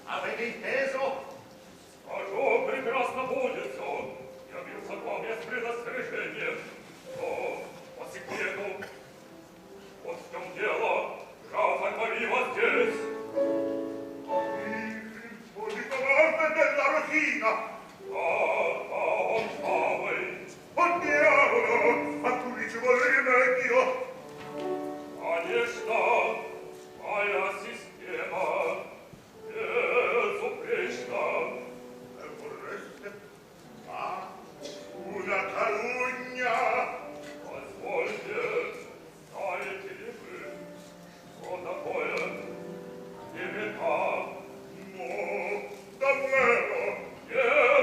Avete inteso? Скажу, прекрасно будет все. Явился к вам я с предостережением. Но, по секрету, вот в чем дело, граф Альмавива здесь. Il comandante della Rosina. Да, да, он самый. O diavolo, ma tu ci vuoi rimedio. Конечно, моя система безупречна. E vorreste? Ma una calunnia. Позвольте, знаете ли вы, что такое клевета? No, davvero. Нет.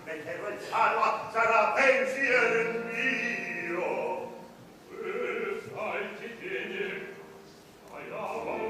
Metterò il sano sarà pensier mio. Вы знаете денег, а я вам